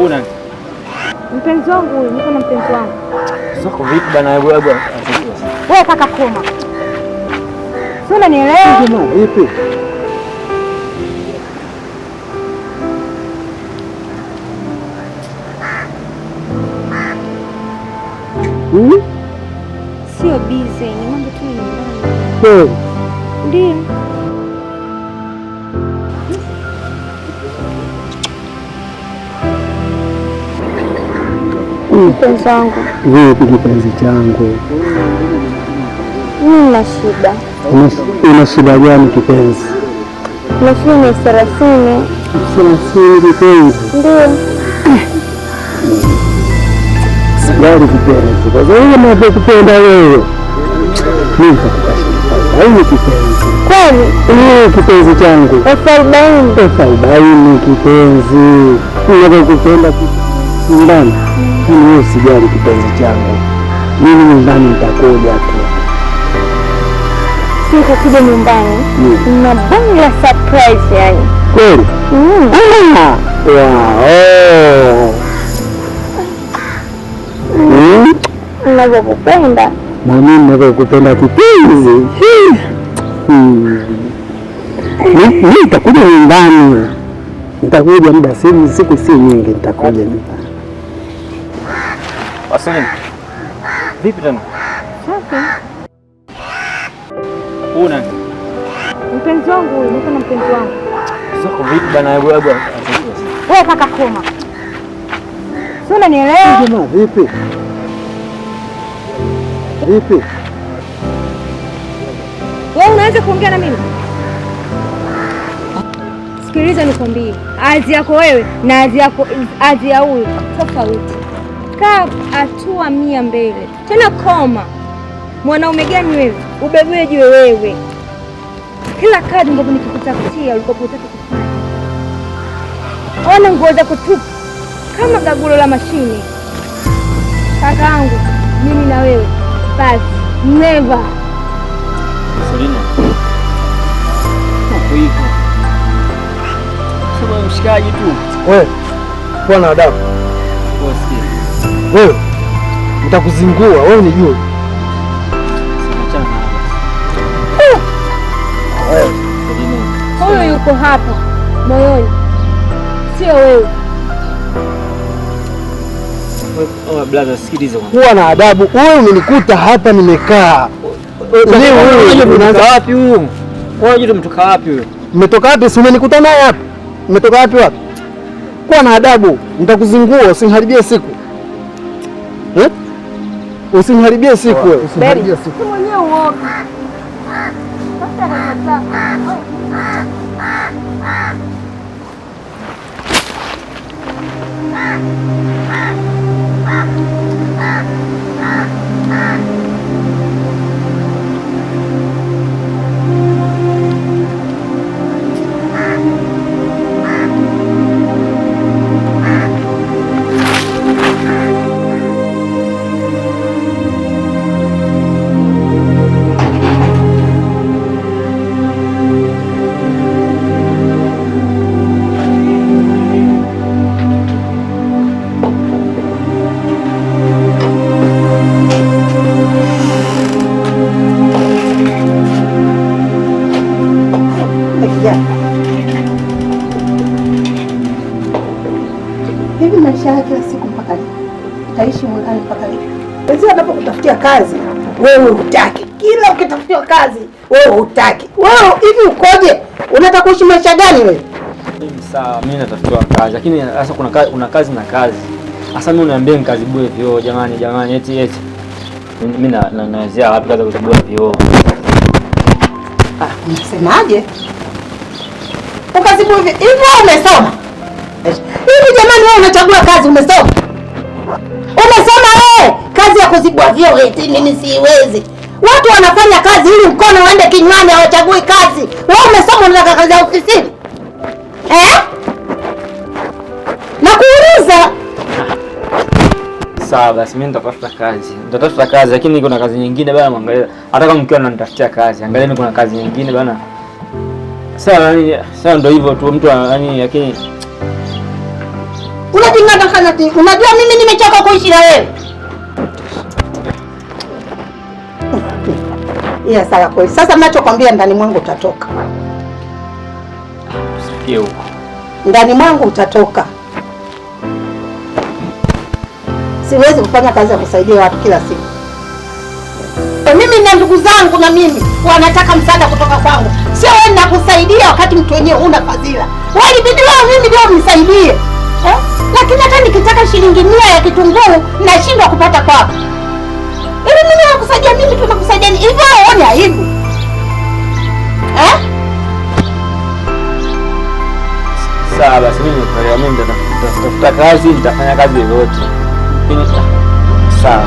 Una Mpenzi wangu huyu, niko na mpenzi wangu. Soko vipi bana? Hebu hebu. Wewe kaka koma. Sio, unanielewa? Jamaa vipi? Hmm? Sio busy, ni mambo tu ya nyumbani. Kweli? Ndio. Mpenzi wangu, Vipi kipenzi changu? mimi nina shida. Una shida gani kipenzi? Na shilingi 30,000. 30 kipenzi? Ndio. Sijali kipenzi, kwa sababu nakupenda wewe. Mimi nitakupa shilingi 40 kipenzi. Kweli? Eh, kipenzi changu. 40,000. 40,000 kipenzi. Ninakupenda nyumbani. Mimi wewe usijali kipenzi changu. Mimi nyumbani nitakuja tu. Siku kuja nyumbani na bonge la surprise yani. Kweli? Mm. Ah, wow. Mm. Ninavyokupenda. Na mimi ninavyokupenda kipenzi. Mimi nitakuja nyumbani. Nitakuja muda si siku si nyingi nitakuja nyumbani. Wasili. Vipi tena? Safi. Una Mpenzi wangu huyu, niko na mpenzi wangu. Soko vipi bana? Hebu hebu. Wewe kaka koma. Sio, unanielewa? Jamaa vipi? Vipi? Wewe unaweza kuongea na mimi? Sikiliza nikwambie, hadhi yako wewe na hadhi yako hadhi ya huyu tofauti. Kaa hatua 100 mbele. Tena koma. Mwanaume gani wewe? Ubebweje wewe? Kila kadi ambapo nikikutafutia ulikuwa unataka kufanya. Ona nguo zako tupu kama gagulo la mashine. Kakaangu, mimi na wewe basi never. Selina. Uko hivyo. Sema mshikaji tu. Wewe, kuwa na adabu. Wewe sikia. Wewe, nitakuzingua, wewe unijue. Achana na Wewe. Selina. Huyu yuko hapa moyoni, sio wewe. Oh, brother, sikiliza kwanza. Kuwa na adabu. Wewe umenikuta hapa nimekaa. Wewe Unaanza wapi huyu? Wewe unajua umetoka wapi huyu? Umetoka wapi? Si umenikuta naye hapa? Umetoka wapi wapi? Kuwa na adabu, nitakuzingua, usiniharibie siku. Eh? Usiniharibie siku wewe. Usiniharibie siku. Mwenyewe uoga. Sasa anataka. Kijana, hivi maisha ya kila siku mpaka lini? Utaishi mwakani mpaka lini? Wenzio wanapokutafutia kazi wewe hutaki, kila ukitafutiwa kazi wewe hutaki. Wewe hivi ukoje? Unataka kuishi maisha gani wewe? Mimi sawa, mimi natafutiwa kazi, lakini sasa kuna kazi na kazi. Sasa mimi uniambie nikazibue vioo jamani, jamani eti eti. Mimi na nawezea wapi kazi kuzibua vioo? Ah, unasemaje? Ukazibua hivi hivi umesoma? Hivi jamani, wewe unachagua kazi umesoma? Umesoma wewe? Kazi ya kuzibua vioo eti mimi siwezi. Watu wanafanya kazi ili mkono uende kinywani, hawachagui kazi. Wewe umesoma, unataka kazi ya ofisini? Eh? Nakuuliza. Sawa basi mimi nitatafuta kazi. Nitatafuta kazi lakini kuna kazi nyingine bana, mwangalia. Hata kama mkiwa mnanitafutia kazi, angalieni kuna kazi nyingine bana. Sawa, yani sawa ndio hivyo tu mtu yani lakini Unajingana kana ti. Unajua mimi nimechoka kuishi na wewe. Ya sawa kweli. Sasa ninachokwambia ndani mwangu utatoka. Usifikie huko. Ndani mwangu utatoka. Siwezi kufanya kazi ya kusaidia watu kila siku. Mimi na ndugu zangu na mimi wanataka msaada kutoka kwangu. Sio wewe nakusaidia wakati mtu wenyewe huna fadhila. Wewe ilibidi wewe mimi ndio unisaidie. Eh? Lakini hata nikitaka shilingi 100 ya kitunguu nashindwa kupata kwako. Ili mimi nakusaidia, mimi tunakusaidia hivyo wewe uone aibu. Eh? Sawa basi mimi nimekuelewa, mimi nitatafuta kazi, nitafanya kazi yoyote. Mimi sawa.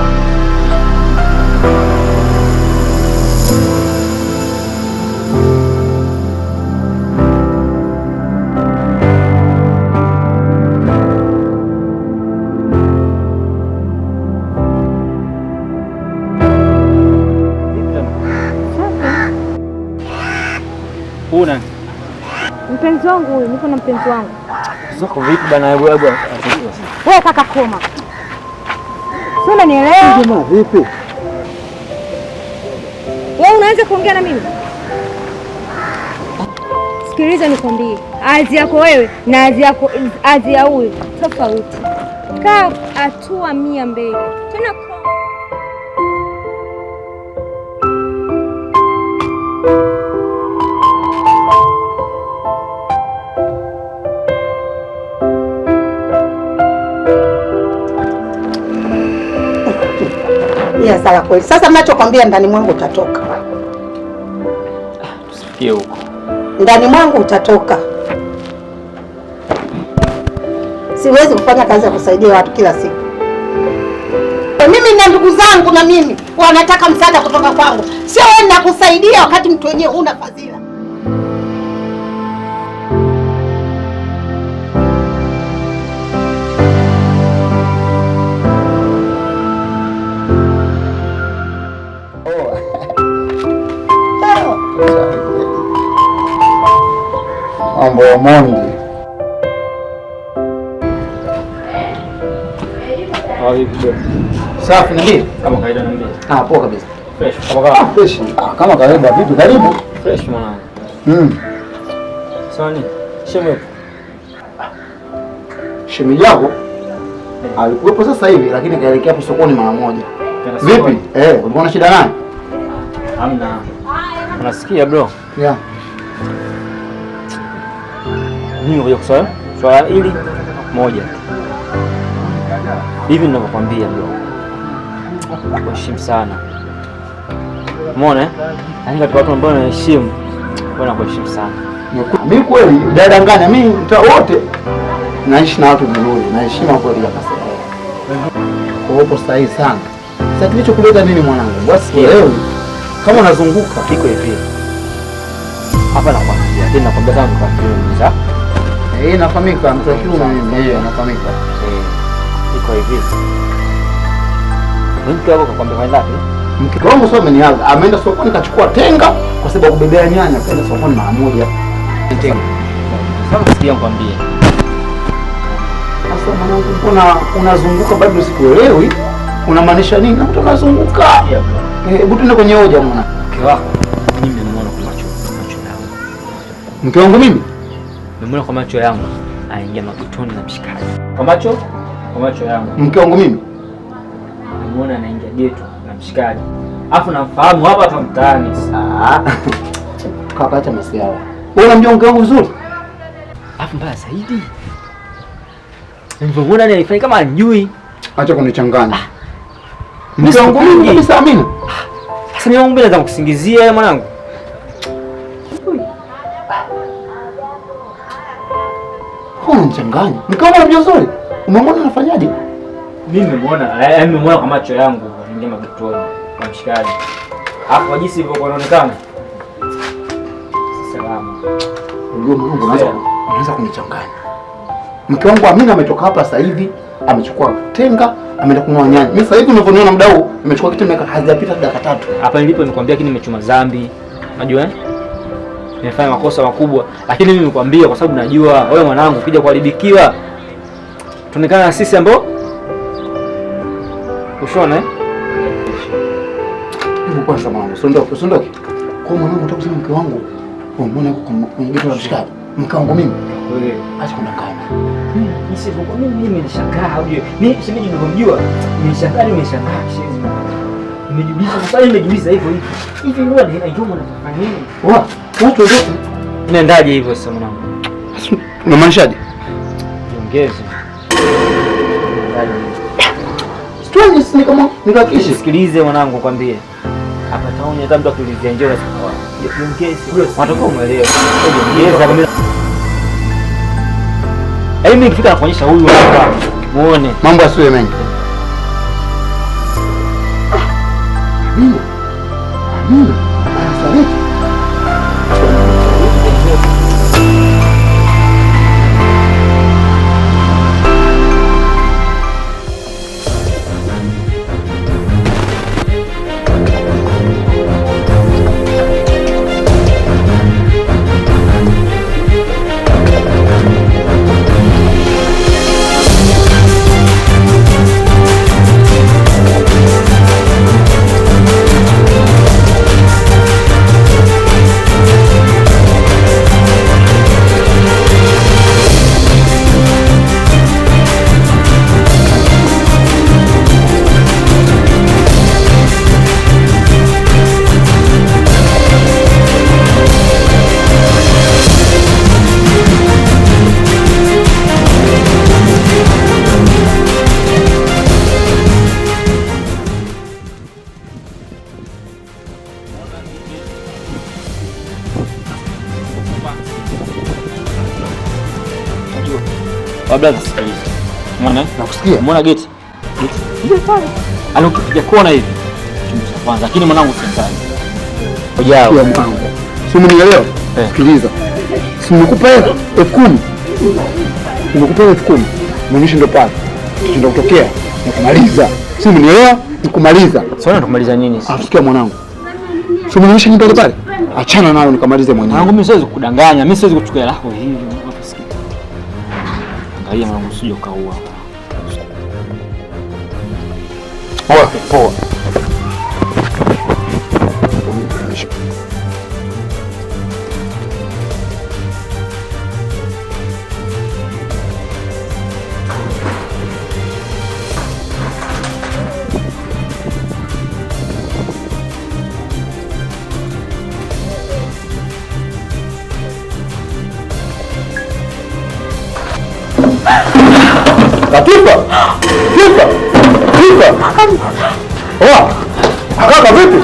Una mpenzi wangu huyu, niko na mpenzi wangu. Zako vipi bana? Hebu hebu. Wewe kaka koma. Sio, unanielewa? Jamaa vipi? Wewe unaanza kuongea na mimi? Sikiliza nikwambie, azi yako wewe na azi yako azi ya huyu tofauti. Kaa hatua 100 mbele. Tena Ya sawa kweli. Sasa ninachokwambia ndani mwangu utatoka. Tusifikie huko. Ndani mwangu utatoka. Siwezi kufanya kazi ya kusaidia watu kila siku. Mimi na ndugu zangu na mimi wanataka msaada kutoka kwangu. Sio wewe nakusaidia wakati mtu wenyewe huna fadhila. Mambo ya Mondi. Safi na kama kawaida na mbili. Ah, poa kabisa. Fresh. Kama kawaida. Fresh. Ah, kama kawaida vipi? Karibu. Fresh mwanangu. Sani, shemu. Shemeji yako alikuwepo sasa hivi lakini kaelekea hapo sokoni mara moja. Vipi? Eh, ulikuwa na shida naye? Hamna. Unasikia bro? Yeah. Mimi ngoja kuswali swala hili moja tu. Hivi ninavyokuambia bro, nakuheshimu sana. Umeona eh? Yaani katika watu ambao naheshimu, wewe nakuheshimu sana. Mimi kweli dadanganya, mimi mtaa wote naishi na watu vizuri, naheshima kweli hapa sasa. Kwa hiyo sahihi sana. Sasa kilichokuleta nini mwanangu? Basi leo kama unazunguka kiko hivi. Hapa nakwambia, tena nakwambia kama mkafiuza. Eh, nafahamika mtu wa kiume mimi. Eh, nafahamika. Eh, iko hivi. Mke wako kakwambia kwenda wapi? Mke wangu sio ameniaga, ameenda sokoni kachukua tenga kwa sababu kubebea nyanya, kaenda sokoni mara moja. Tenga. Sasa sikia nikwambie. Sasa mwanangu, mbona unazunguka bado sikuelewi? Unamaanisha nini? Na mtu anazunguka. Hebu tuende kwenye hoja mwana. Mke wako mimi nimemuona kwa macho yangu. Mke wangu mimi? Nimemuona kwa macho yangu aingia magotoni na mshikaji. Kwa macho yangu. Mke wangu mimi? Nimemuona anaingia geto na mshikaji. Alafu namfahamu hapa hapa mtaani. Ah. Kaka acha masiara. Wewe unamjua mke wangu vizuri? Alafu mbaya zaidi. Nilivyomuona ni alifanya kama anjui. Acha kunichanganya. Mke wangu mimi kabisa Amina. Sasa mimi wangu bila kukusingizia wewe mwanangu. Unanichanganya. Mke wangu anamjua vizuri. Umemwona anafanyaje? Mimi nimemuona, yaani nimemuona kwa macho yangu anaingia magotoni kwa mshikaji. Hapo kwa jinsi ilivyokuwa inaonekana. Salama. Unajua mwanangu unaanza kunichanganya. Mke wangu Amina ametoka hapa sasa hivi, amechukua tenga, ameenda kununua nyanya. Mimi sasa hivi unavyoniona muda huu, nimechukua kitu nimeweka hazijapita dakika 3. Hapa nilipo nimekwambia lakini nimechuma dhambi. Unajua eh? Nimefanya makosa makubwa, lakini mimi nimekwambia kwa sababu najua wewe mwanangu ukija kuharibikiwa Tuonekana sisi ambao ushona eh? Hebu kwanza mwanangu, usiondoke, usiondoke. Kwa mwanangu unataka kusema mke wangu, umeona yuko kwenye geto la mshikaji. Mke wangu mimi. Wewe Acha kudanganya. mimi mimi nimeshangaa ujue. Mimi shemeji nilivyomjua, nimeshangaa nimeshangaa shemeji. Nimejiuliza maswali nimejiuliza hivyo hivyo. Hivi huwa ni ndio mnataka nini? Wa, watu wote. Inaendaje hivyo sasa mwanangu? Unamaanishaje? Jiongeze. Siwezi si kama nikahakikishe. Sikilize mwanangu kwambie. Hapa tauni hata mtu akiulizia njoo unasema jiongeze. Wanataka umuelewe. Jiongeze kabisa. Yaani mimi nikifika nakuonyesha huyu hapa. Muone. Mambo yasiwe mengi. Amina. Amina. Anasaliti. Kabla tusikilize. Umeona? Nakusikia. Umeona geti? Geti. Ile pale. Yaani ukipiga kona hivi. Chumba cha kwanza, lakini mwanangu usimtaje. Ujao. Sikia mwanangu. Si umenielewa? Eh. Sikiliza. Si nimekupa 10,000. Nimekupa 10,000. Muonyeshe ndo pale. Kitendo kutokea nikumaliza. Si umenielewa? Nikumaliza. Sasa tukumaliza nini sasa? Afu sikia mwanangu. Si umenionyesha nyumba ile pale? Achana nayo nikamalize mwenyewe. Mwanangu mimi siwezi kukudanganya, mimi siwezi kuchukua lako hivi. Sikia. Angalia mwanangu usije ukaua. Poa, poa. Latifa! Tifa! Tifa! Oa! Kaka vipi?